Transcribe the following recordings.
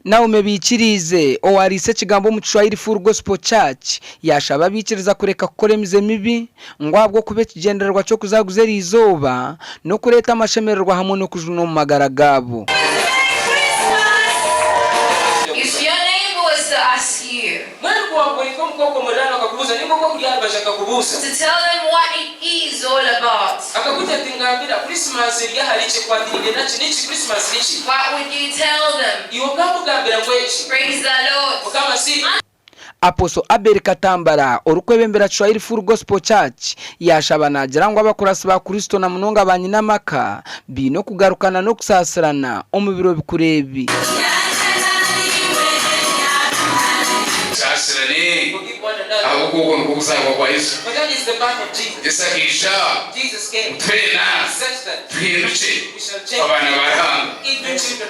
Naome Biikiriize, owaariise ekigambo omu Kishwahili Full Gospel Church, yaashaba abaikiriza kureka kukora emize mibi ngu ahabw'okuba ekigyendererwa ky'okuzaguza eriizooba n'okureeta amashemererwa hamwe n'okujunwa omu magara gaabo. If your neighbour was to ask you. Mbwenu ku waakuba omuka okwo omuriraanwa akakubuuza, nainga oku okuri aha rubaju akakubuuza. To tell them what it is all about. Akakugira ati, Ngambira, Krisimansi eri ahari ki? Ekwatiraine na ki? Niki? Krisimansi niki? What would you tell them? Iwe okaamugambira ngu eki. Praise the Lord. Mukama asiimwe. Apostle Abel Katambara orikwebembera Kiswahili Full Gospel Church yaashaba naagira ngu abakuratsi ba Kristo na munonga ba nyina amaka baine okugarukana n'okusaasirana omu biro bikuru ebi. Musaasirane, ahabw'okuba okwo nikwo kuzaarwa kwa Yesu. Yesu akaija ngu twena tuhindukye abaana ba Ruhanga.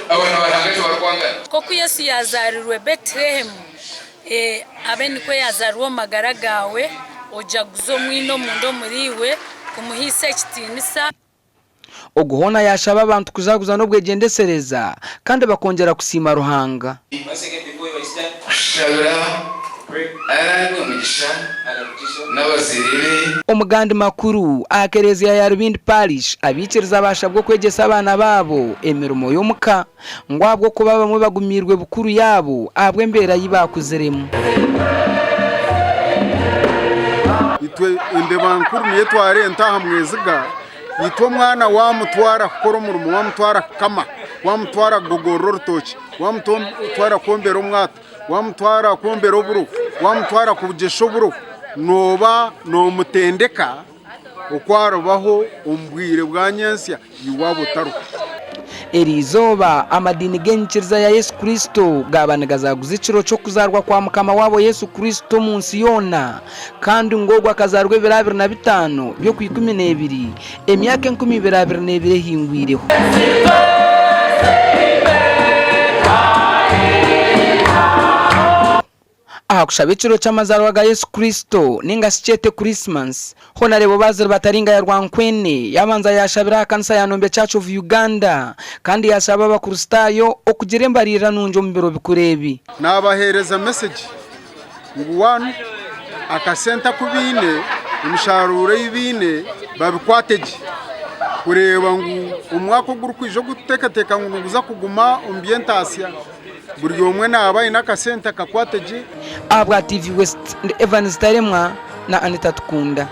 Abaana ba Ruhanga tibarikwangana. Nk'oku Yesu yaazaarirwe Betelehemu, abe nikwo yaazaarwa omu magara gaawe, ojaguze omwine omunda omuriiwe kumuhaisa ekitiinisa. Ogu hoona yaashaba abantu kujaguza n'obwegyendesereza kandi bakongyera kusiima Ruhanga. Kushabira Allan omugisha n'abazaire be. Omugandi makuru aha kereziya ya Rubindi Parish abaikiriza baashabwa okwegyesa abaana baabo emirimo y'omuka ngu ahabw'okuba abamwe bagumiirwe bukuru yaabo ahabw'embeera ei baakuziremu. Itwe embeba nkuru niyo etwara ente aha mweziga, itwe omwana waamutwara kukora omurimo, waamutwara kukama, waamutwara kugogorora orutookye, waamutwara kwombera omwato, waamutwara kwombera oburo, waamutwara kugyesha oburo, nooba noomutendeka oku aribaho omu bwire bwa nyentsya iwe waaba otariho. Eri izooba, amadiini g'enyikiriza ya Yesu Kristo gaaba nigazaguza ekiro ky'okuzaarwa kwa Mukama waabo Yesu Kristo omu nsi yoona, kandi ngu ogwo akazaarwa ebiro 25 by'Okwikumineebiri, emyaka 2022 ehingwireho. Aha kushaba ekiro ky'amazaarwa ga Yesu Kristo ninga shi kyete Kurisimansi, Honarebo Basil Bataringaya Rwankwene yabanza yaashabira aha kanisa ya Nombe Church of Uganda kandi yaashaba abakristaayo okugira embariirira nungi omu biro bikuru ebi. Naabaheereza mesegi ngu one akasente aku baine, emisharuuro ei baine babikwate gye kureeba ngu omwaka ogurikwija ogurikuteekateeka ngu niguza kuguma omu by'entaasya Buri omwe naaba aine akasente akakwate gye. Ahabwa TV West, ndi Evans Taremwa na Anita Tukunda.